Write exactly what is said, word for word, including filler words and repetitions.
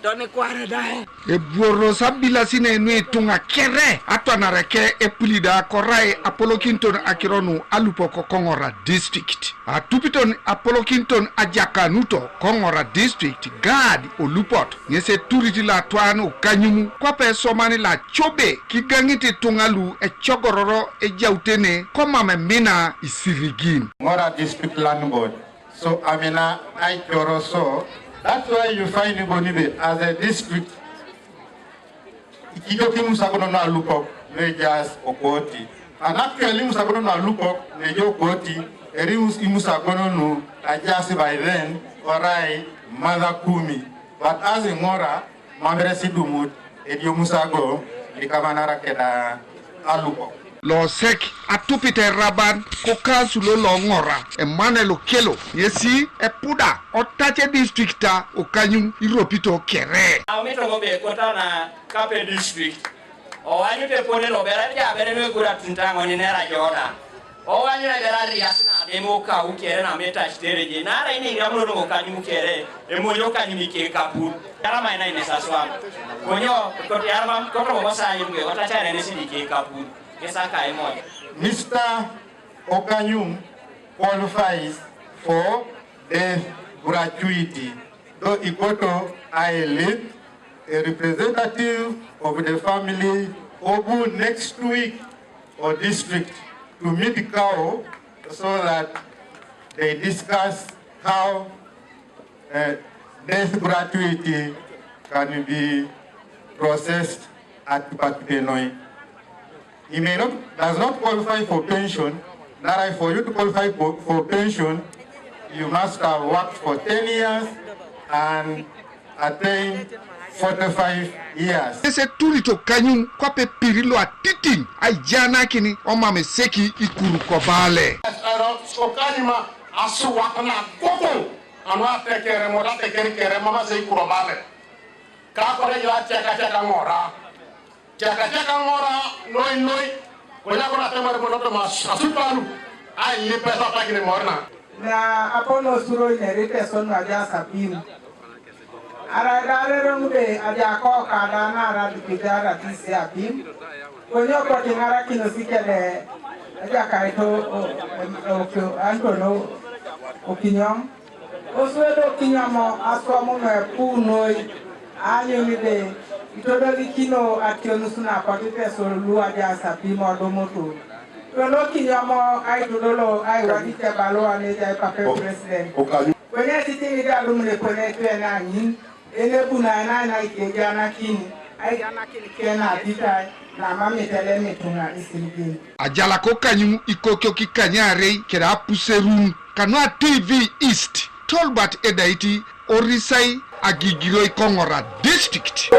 Toni kware dae. Ebuoros abilasinei nu ituŋa kere atwanare ke epilida korai apolokiniton akiro nu alupok koŋora district. Atupiton apolokiniton ajakanuto koŋora district Gad olupot ŋes eturit loatwan okanyum kwape esoman loacobe kigaŋit ituŋa lu ecogororo ejautene komam emina isirigin. Ŋora district land board. So amina aicoro so. That's why you find Bonibe as a district. Ikijoki musagono na lupok ne jas okoti. Anakeli musagono na lupok ne jo okoti. Eri imusagono nu ajas by then orai mother kumi. But as iŋora mamere sidumut edio musago likamanara keda alupok. Losek atupit eraban ko kansulo loŋora Emmanuel Okelo ŋesi epuda otace distrikta okanyum iropito kere. Aumitogo be kotana kape district. Owanyute pone lo bera ja bere no egura tuntango ni nera joda. Owanyute bera rias na demo ka ukere na meta shtereje. Nara ini ngamlo no kani ukere. Emoyo kani mike kapur. Yara mai na ine saswa. Konyo kote arma koto mo sa yimbe wata chare ne sidi ke kapur. Kesa ka emoyo. Mister Okanyum qualifies for death gratuity. Though Ikoto I lead a representative of the family Obu next week or district to meet Kao so that they discuss how uh, death gratuity can be processed at Pakipenoi. He may not, does not qualify for pension. That is, for you to qualify for, for pension, you must have worked for ten years and attained forty-five years. Ese turito kanyum kwape piri lo atitin aijanakini omam eseki ikuru kobale. Okanyum asuwak na gogo anu atekere mot atekeri kere mama se ikuru obale. Kakore jo atiakatiaka ŋora. Tiakatiaka ŋora noi noi. Konye akona atemar mono toma asupanu. Ai lipesa pakine morna. Na apono suro inerite sonu aja sapim. Ara dare roŋ be aja ko kada na ara dipita ara tisi apim. Konye okotiŋarakinosi kede aja kaito Antono Okinyom. Oswedo kinyamo aswamu nuepu noi aanyun ebe itodolikino ationus nakotit esol lu ajaas apim odumoto. Tolo kinyamo aitodolo aiwadit ebalua nejai pape president. Kwenye sitiŋit adum nepone etwene aŋin elebuna enaina ikejanakin aijanakiniken abitai namamit elem ituŋa isirigin. Ajalak okanyum ikokiok ikanyarei kere apuserun. Kanua T V East, Tolbert Edaiti, Orisai Agigiroi Koŋora District.